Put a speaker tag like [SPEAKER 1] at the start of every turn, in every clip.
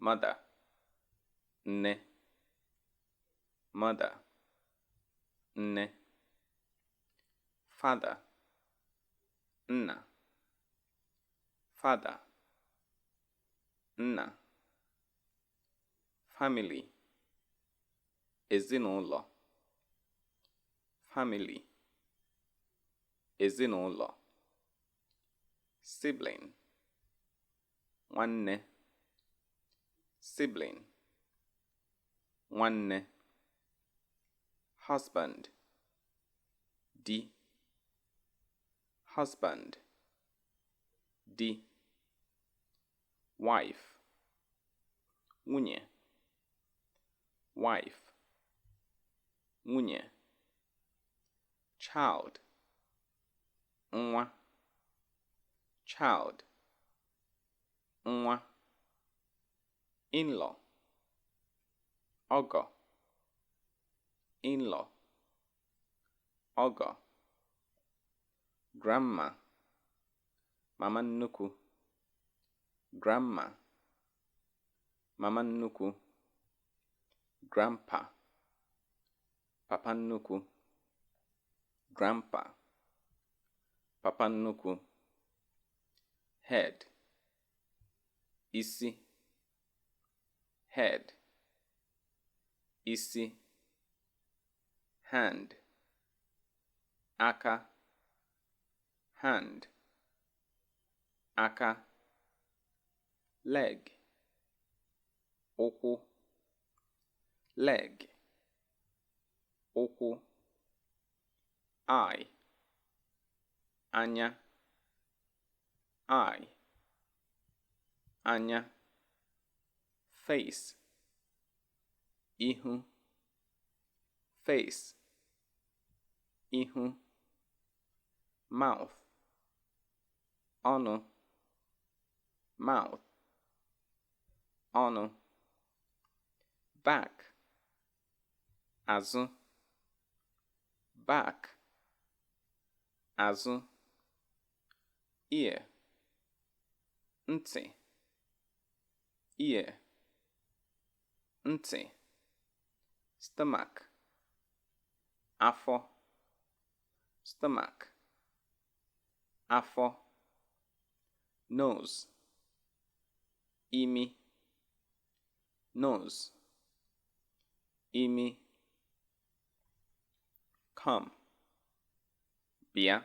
[SPEAKER 1] Mother, nne. Mother, nne. Father, nna. Father, nna. Family, ezinụlọ. Family, ezinụlọ. Sibling, nwanne. Sibling, nwanne. Husband, di. Husband, di. Wife, nwunye. Wife, nwunye. Child, nwa. Child, nwa. In-law, ọgọ. In-law, ọgọ. Grandma, mama nnukwu. Grandma, mama nnukwu. Grandpa, papa nnukwu. Grandpa, papa nnukwu. Head, isi. Head, isi. Hand, aka. Hand, aka. Leg, ụkwụ. Leg, ụkwụ. Eye, anya. Eye, anya. Face, ihu. Face, ihu. Mouth, ọnụ. Mouth, ọnụ. Back, azụ. Back, azụ. Ear, ntị. Ear, ntị. Stomach, afọ. Stomach, afọ. Nose, imi. Nose, imi. Come, bịa.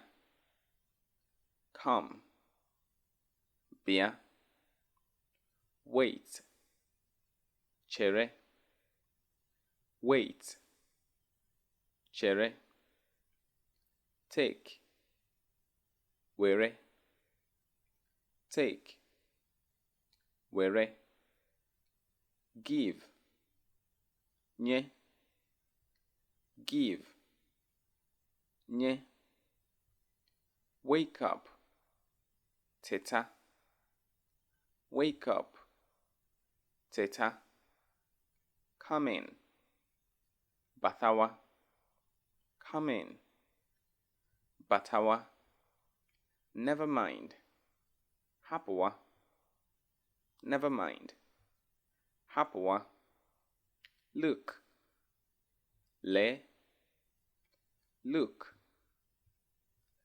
[SPEAKER 1] Come, bịa. Wait, chere. Wait, chere. Take, were. Take, were. Give, nye. Give, nye. Wake up, teta. Wake up, teta. Come in, batawa. Come in, batawa. Never mind, hapụwa. Never mind, hapụwa. Look, lee. Look,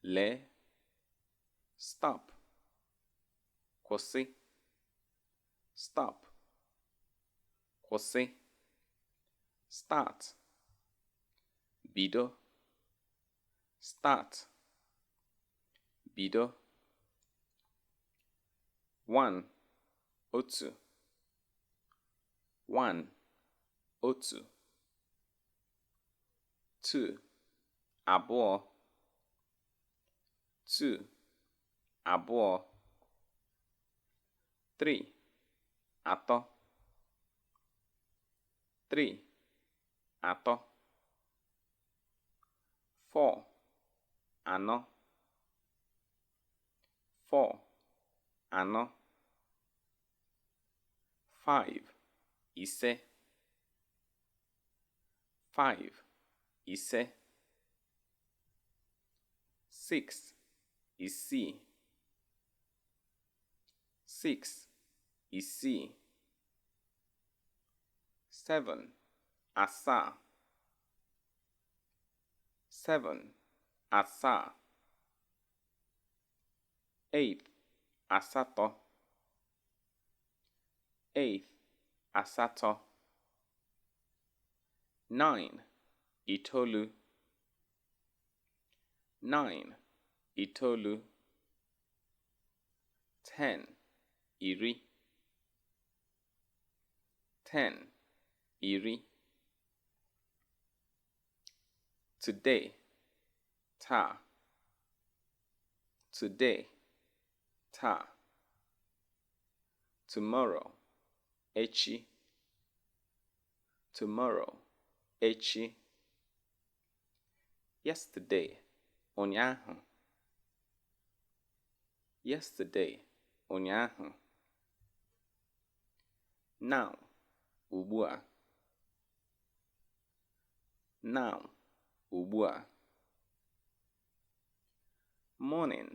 [SPEAKER 1] lee. Stop, kwụsị. Stop, kwụsị. Start, bido. Start, bido. One, otu. One, otu. Two, abụọ. Two, abụọ. Three, atọ. Three, atọ. Four, anọ. Four, anọ. Five, ise. Five, ise. Six, isii. Six, isii. 7, asaa. 7, asaa. 8, asatọ. 8, asatọ. 9, itoolu. 9, itoolu. 10, iri. 10, iri. Today, taa. Today, taa. Tomorrow, echi. Tomorrow, echi. Yesterday, ụnyaahụ. Yesterday, ụnyaahụ. Now, ugbu a. Now, ugbu a. Morning,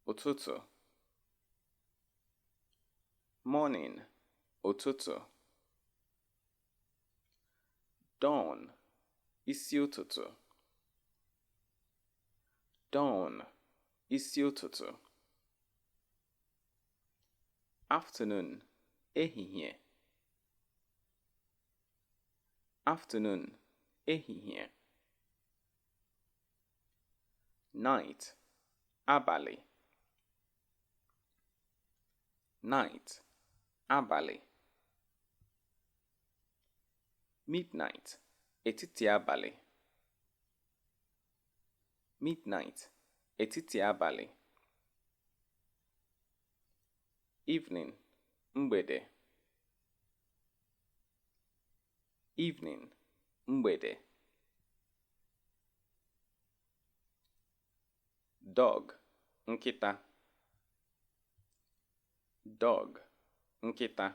[SPEAKER 1] ụtụtụ. Morning, ụtụtụ. Dawn, isi ụtụtụ. Dawn, isi ụtụtụ. Afternoon, ehihie. Afternoon, ehihie. Night, abalị. Night, abalị. Midnight, etiti abalị. Midnight, etiti abalị. Evening, mgbede. Evening, mgbede. Dog, nkịta. Dog, nkịta.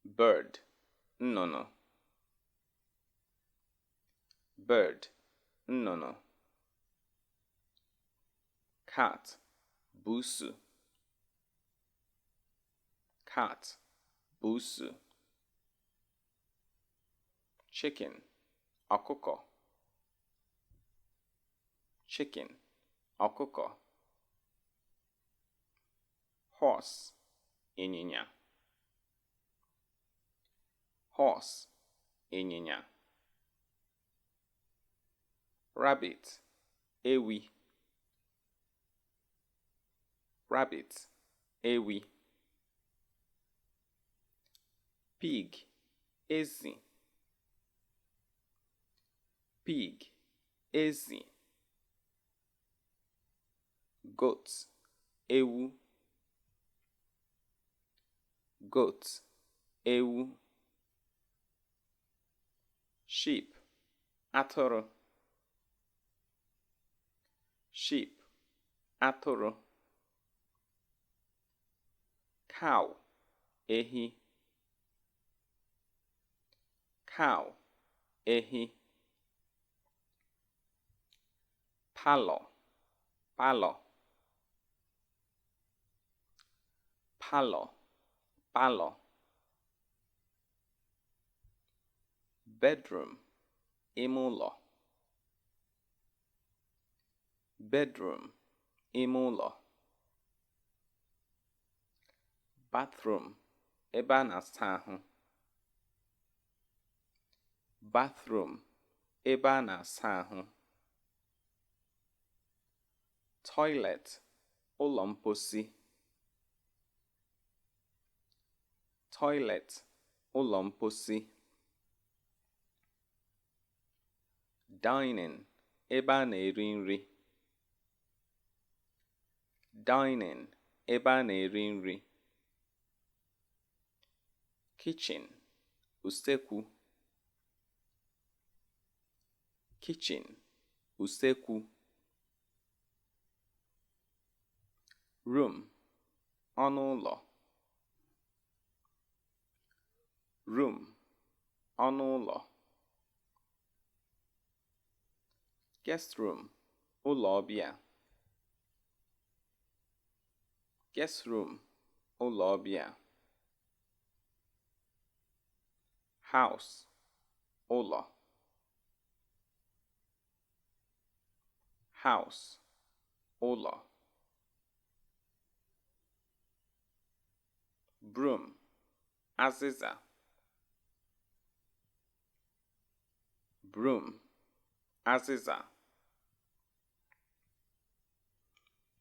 [SPEAKER 1] Bird, nnụnụ. Bird, nnụnụ. Cat, busu. Cat, busu. Chicken, ọkụkọ. Chicken, ọkụkọ. Horse, ịnyịnya. Horse, ịnyịnya. Rabbit, ewi. Rabbit, ewi. Pig, ezi. Pig, ezi. Goat, ewu. Goat, ewu. Sheep, atụrụ. Sheep, atụrụ. Cow, ehi. Cow, ehi. Parlor, palọ. Parlor, palọ. Bedroom, ime ụlọ. Bedroom, ime ụlọ. Bathroom, ebe a na-asa ahụ. Bathroom, ebe a na-asa ahụ. Toilet, ụlọ mposi. Toilet, ụlọ mposi. Dining, ebe a na-eri nri. Dining, ebe a na-eri nri. Kitchen, usekwu. Kitchen, usekwu. Room, ọnụ ụlọ. Room, ọnụ ụlọ. Guest room, ụlọ ọbịa. Guest room, ụlọ ọbịa. House, ụlọ. House, ụlọ. Broom, azịza. Broom, azịza.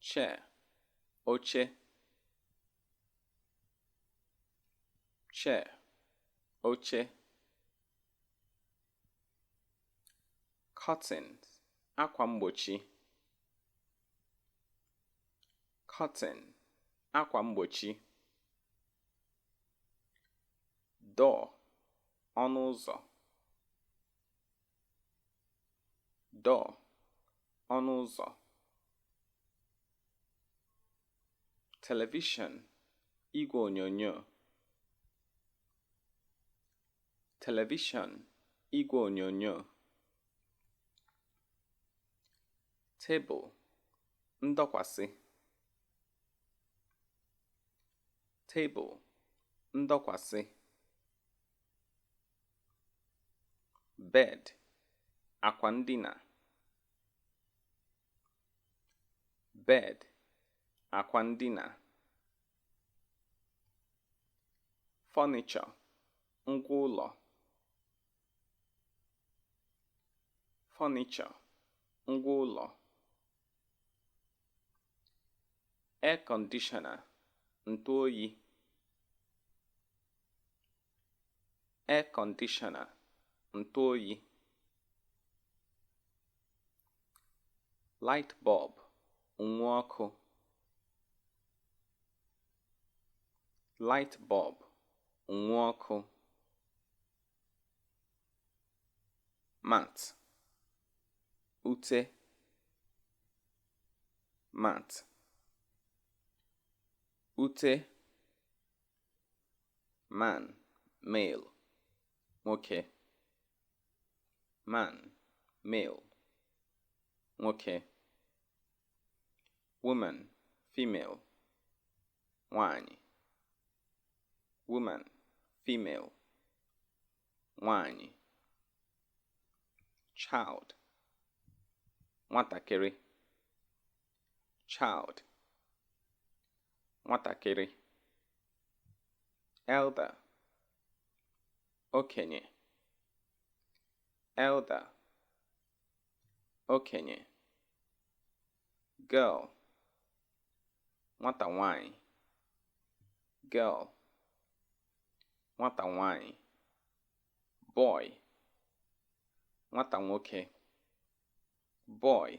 [SPEAKER 1] Chair, oche. Chair, oche. Curtains, akwa mgbochi. Curtain, akwa mgbochi. Door, ọnụ ụzọ. Door, ọnụ ụzọ. Television, igwe onyonyo. Television, igwe onyonyo. Table, ndọkwasị. Table, ndọkwasị. Bed, akwa ndina. Bed, akwa ndina. Furniture, ngwa ụlọ. Furniture, ngwa ụlọ. Air conditioner, ntụ oyi. Air conditioner, ntụ oyi. Light bulb, nwu ọkụ. Light bulb, nwu ọkụ. Mat, ute. Mat, ute. Man, male, nwoke. Man, male, nwoke. Woman, female, nwanyị. Woman, female, nwanyị. Child, nwatakịrị. Child, nwatakịrị. Elder, okenye. Elder, okenye. Girl, nwata nwanyị. Girl, nwata nwanyị. Boy, nwata nwoke. Boy,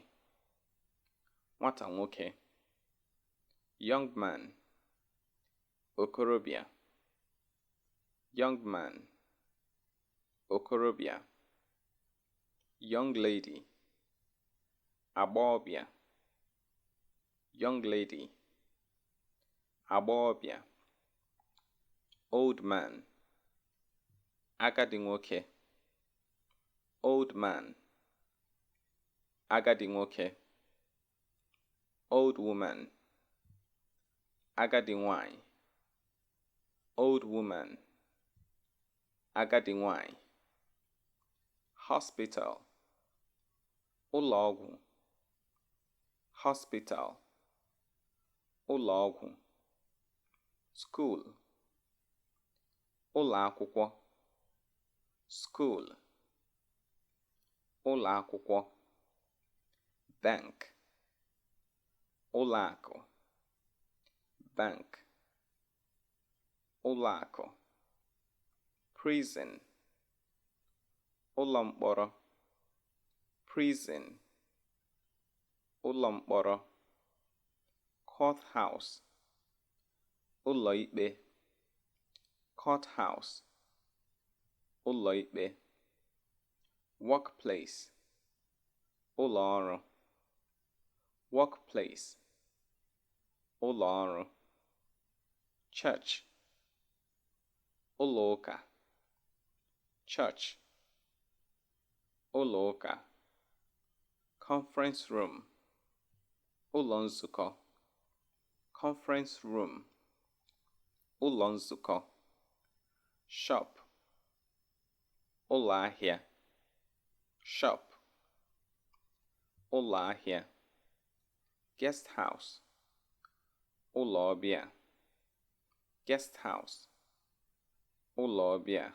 [SPEAKER 1] nwata nwoke. Young man, okorobịa. Young man, okorobịa. Young lady, agbọghọbịa. Young lady, agbọghọbịa. Old man, agadi nwoke. Old man, agadi nwoke. Old woman, agadi nwanyị. Old woman, agadi nwanyị. Hospital, ụlọ ọgwụ. Hospital, ụlọ ọgwụ. School, ụlọ akwụkwọ. School, ụlọ akwụkwọ. Bank, ụlọ akụ. Bank, ụlọ akụ. Prison, ụlọ mkpọrọ. Prison, ụlọ mkpọrọ. Courthouse, ụlọ ikpe. Courthouse, ụlọ ikpe. Workplace, ụlọ ọrụ. Workplace, ụlọ ọrụ. Church, ụlọ ụka. Church, ụlọ ụka. Conference room, ụlọ nzukọ. Conference room, ụlọ nzukọ. Shop. Ụlọ ahịa, shop. Ụlọ ahịa. Guest house, ụlọ ọbịa. Guest house, ụlọ ọbịa.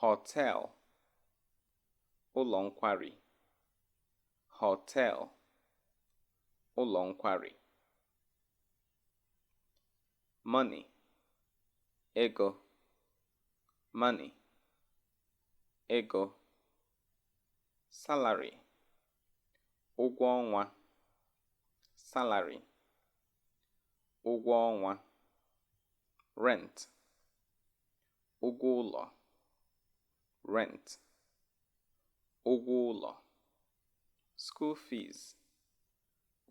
[SPEAKER 1] Hotel, ụlọ nkwari. Hotel, ụlọ nkwari. Money, ego. Money, ego. Salary, ụgwọ ọnwa. Salary, ụgwọ ọnwa. Rent, ụgwọ ụlọ. Rent, ụgwọ ụlọ. School fees,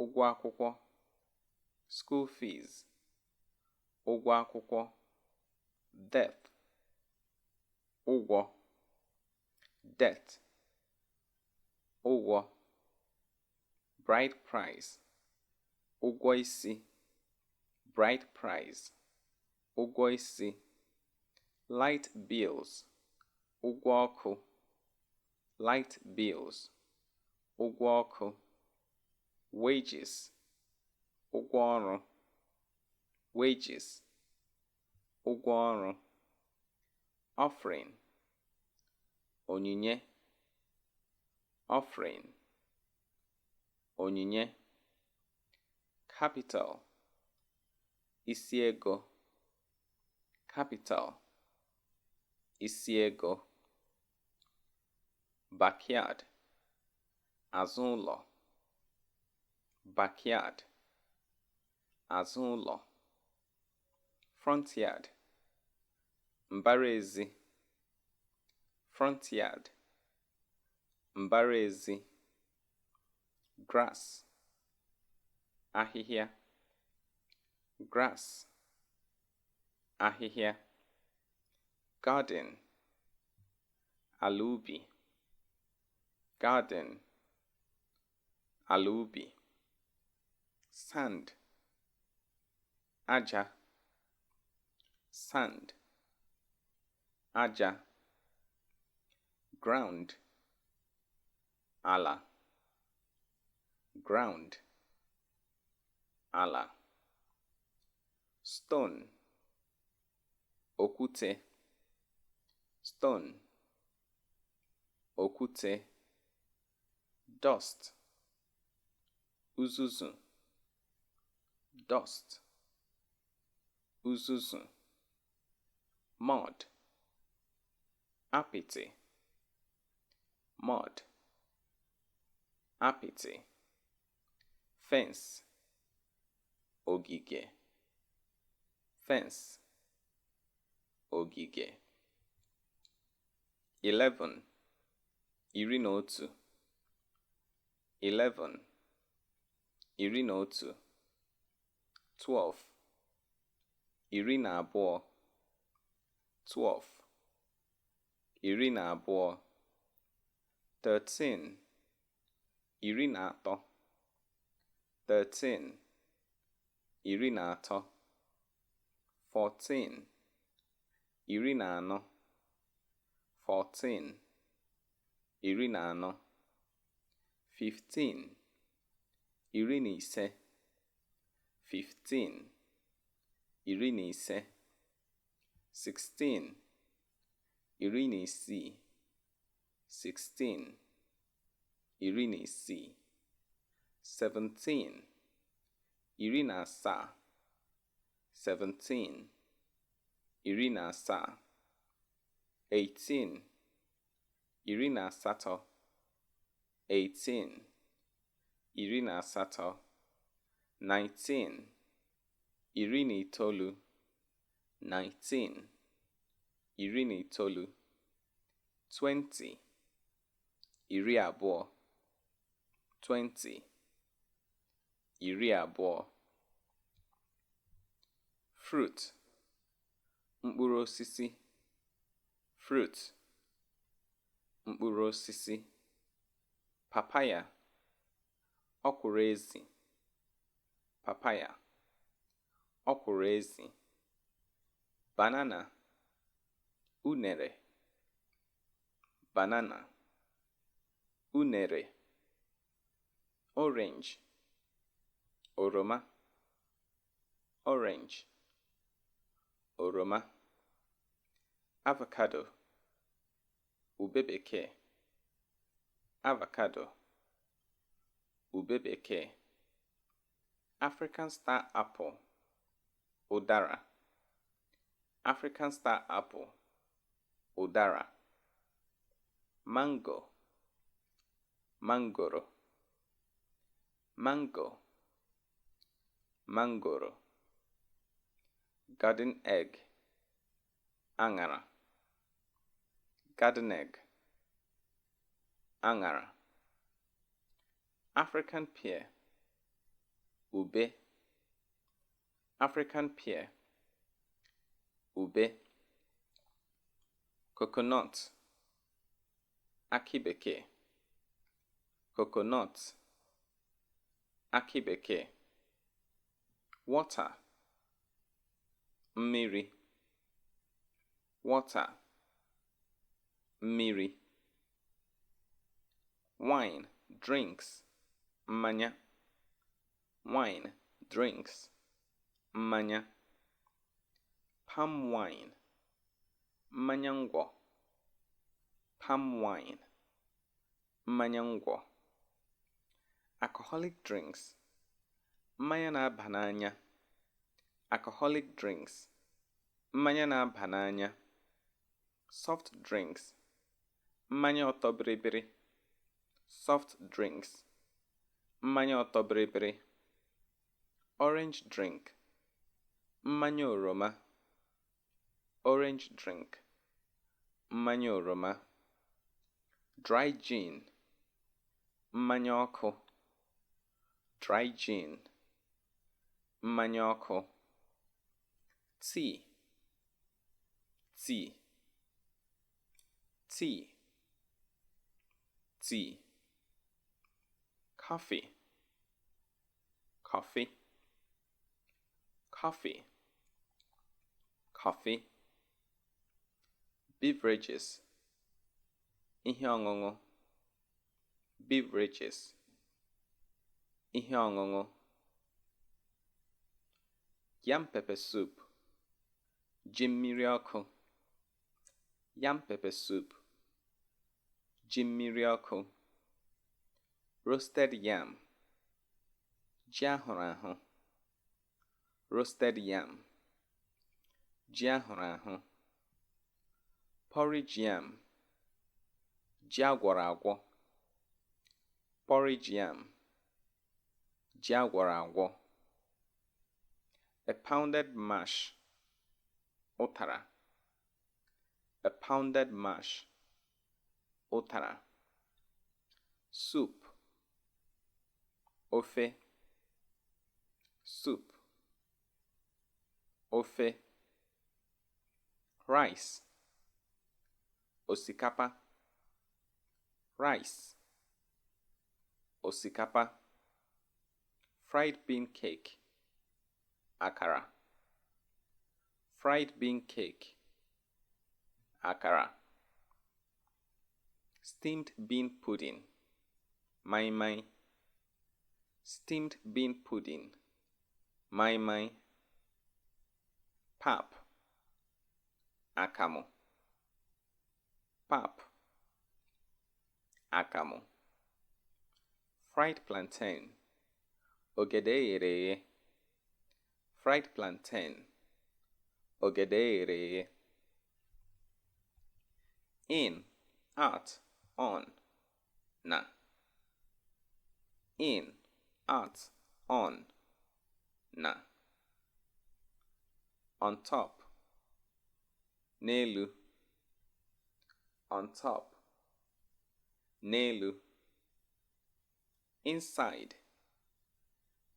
[SPEAKER 1] ụgwọ akwụkwọ. School fees, ụgwọ akwụkwọ. Debt, ụgwọ. Debt, ụgwọ. Bride price, ụgwọ isi. Bride price, ụgwọ isi. Light bills, ụgwọ ọkụ. Light bills, ụgwọ ọkụ. Wages, ụgwọ ọrụ. Wages, ụgwọ ọrụ. Offering, onyinye. Offering, onyinye. Capital, isi ego. Capital, isi ego. Backyard, azụ ụlọ. Backyard, azụ ụlọ. Front yard, mbara ezi. Front yard, mbara ezi. Grass, ahịhịa. Grass, ahịhịa. Garden, ala ubi. Garden, ala ubi. Sand, aja. Sand, aja. Ground, ala. Ground, ala. Stone, okwute. Stone, okwute. Dust, uzuzu. Dust, uzuzu. Mud, apịtị. Mud, apịtị. Fence, ogige. Fence, ogige. 11, 11. 11, 11. 12, 12. 12, 12. 13, 13. 13, 13. 14, 14. 14, 14. 15, 15. 15, 15. 16, 16. 16, 16. 17, 17. 17, 17. 18, 18. 18, 18. 19, 19. 19, 19. 20, 20. 20, 20. Fruit, mkpụrụ osisi. Fruit, mkpụrụ osisi. Papaya, ọkwụrụ ezi. Papaya, ọkwụrụ ezi. Banana, unere. Banana, unere. Orange, oroma. Orange, oroma. Avocado, ube bekee. Avocado, ube bekee. African star apple, ụdara. African star apple, ụdara. Mango, mangoro. Mango, mangoro. Garden egg, aṅara. Garden egg, aṅara. African pear, ube. African pear, ube. Coconut, akị bekee. Coconut, akị bekee. Water, mmiri. Water, mmiri. Wine, drinks, mmanya. Wine, drinks, mmanya. Palm wine, mmanya ngwọ. Palm wine, mmanya ngwọ. Alcoholic drinks, mmanya na-aba n'anya. Alcoholic drinks, mmanya na-aba n'anya. Soft drinks, mmanya ọtọ bịrịbịrị. Soft drinks, mmanya ọtọ bịrịbịrị. Orange drink, mmanya oroma. Orange drink, mmanya oroma. Dry gin, mmanya ọkụ. Dry gin, mmanya ọkụ. Tea, tea. Tea, tea. Coffee, coffee. Coffee, coffee. Beverages, ihe ọṅụṅụ. Beverages, ihe ọṅụṅụ. Yam pepper soup, ji mmiri ọkụ. Yam pepper soup, ji mmiri ọkụ. Roasted yam, ji ahụrụ ahụ. Roasted yam, ji ahụrụ ahụ. Porridge yam, ji agwọrọ agwọ. Porridge yam, ji agwọrọ agwọ. A pounded mash, ụtara. A pounded mash, ụtara. Soup, ofe. Soup, ofe. Rice, osikapa. Rice, osikapa. Fried bean cake, akara. Fried bean cake, akara. Steamed bean pudding, maịmaị. Steamed bean pudding, maịmaị. Pap, akamụ. Pap, akamụ. Fried plantain, ogede eghere eghe. Fried plantain, ogede eghere eghe. In, at, on, na. In, at, on, na. On top, n'elu. On top, n'elu. Inside,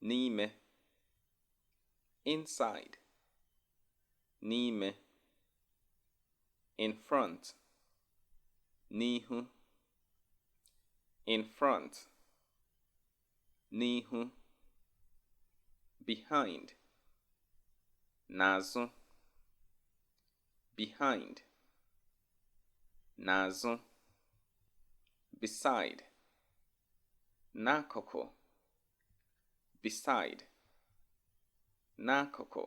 [SPEAKER 1] n'ime. Inside, n'ime. In front, n'ihu. In front, n'ihu. Behind, n'azụ. Behind, n'azụ. Beside, n'akụkụ. Beside, n'akụkụ.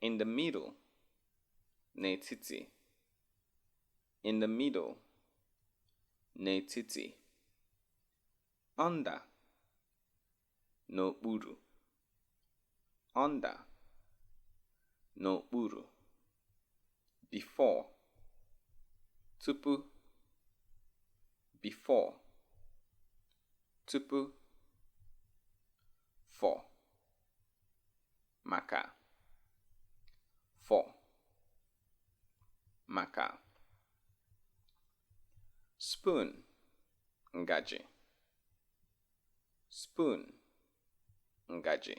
[SPEAKER 1] In the middle, n'etiti. In the middle, n'etiti. Under, n'okpuru. Under, n'okpuru. Before, tupu. Before, tupu. For, maka. For, maka. Spoon, ngaji. Spoon, ngaji.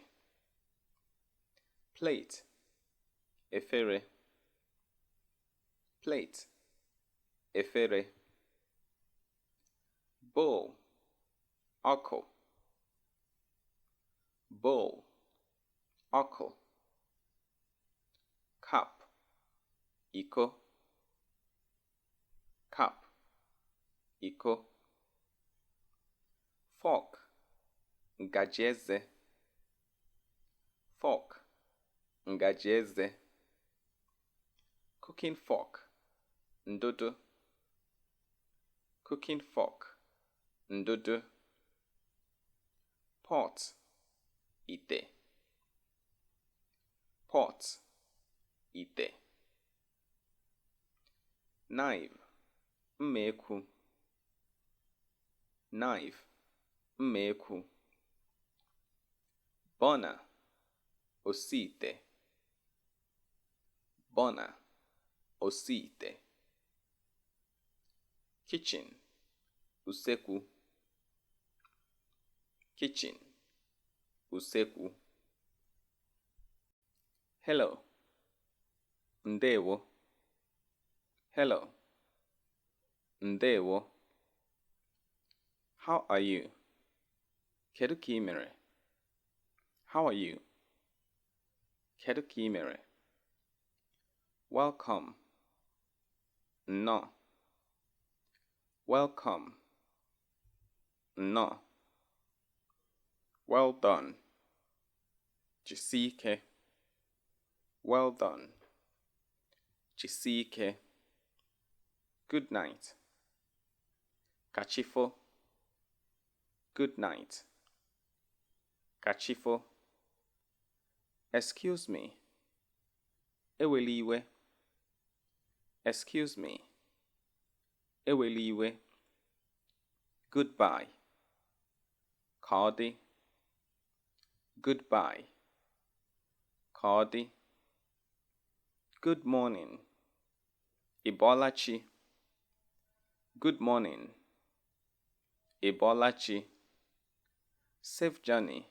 [SPEAKER 1] Plate, efere. Plate, efere. Bowl, ọkụ. Bowl, ọkụ. Cup, iko. Cup, iko. Fork, ngaji eze. Fork, ngaji eze. Cooking fork, ndụdụ. Cooking fork, ndụdụ. Pot, ite. Pot, ite. Knife, mma ekwu. Knife, mma ekwu. Burner, osi ite. Burner, osi ite. Kitchen, usekwu. Kitchen, usekwu. Hello, ndewo. Hello, ndewo. How are you? Kedu ka ị mere? How are you? Kedu ka ị mere? Welcome, nnọọ. Welcome, nnọọ. Well done, jisie ike. Well done, jisie ike. Good night, ka chi fo. Good night, ka chi fo. Excuse me, ewela iwe. Excuse me, ewela iwe. Goodbye, ka ọ dị. Goodbye, ka ọ dị. Good morning, ị bọọla chi? Good morning, ị bọọla chi? Safe journey,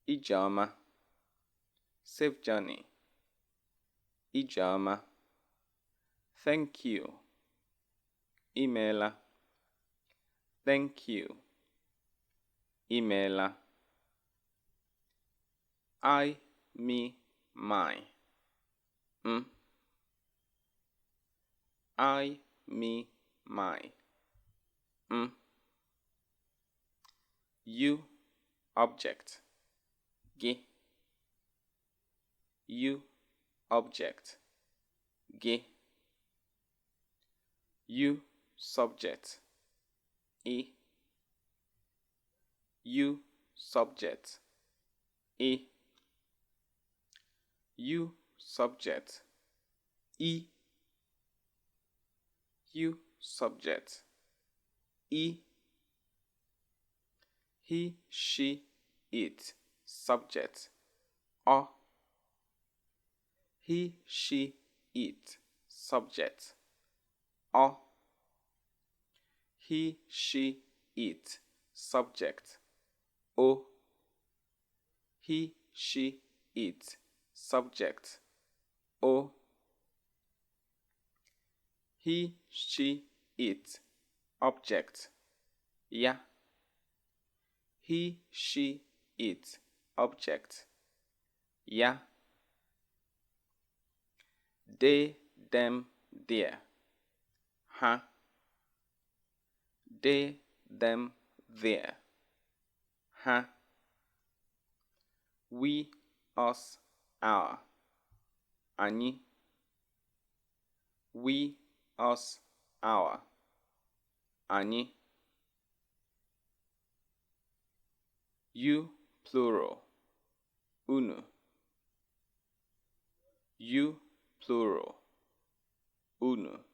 [SPEAKER 1] ije ọma. Safe journey, ije ọma. Thank you, imeela. Thank you, imeela. I, me, my, m. I, me, my, m. You, object, gị. You, object, gị. You, subject, ị. You, subject, ị. You, subject, ị. You, subject, ị. He, she, it, subject, ọ. He, she, it, subject, ọ. He, she, it, subject, o. He, she, it, subject, o. He, she, it, object, ya. He, she, it, object, ya. They, them, their, ha. They, them, their. Ha. We, us, our. Anyị. We, us, our. Anyị. You, plural. Unu. You, plural. Unu.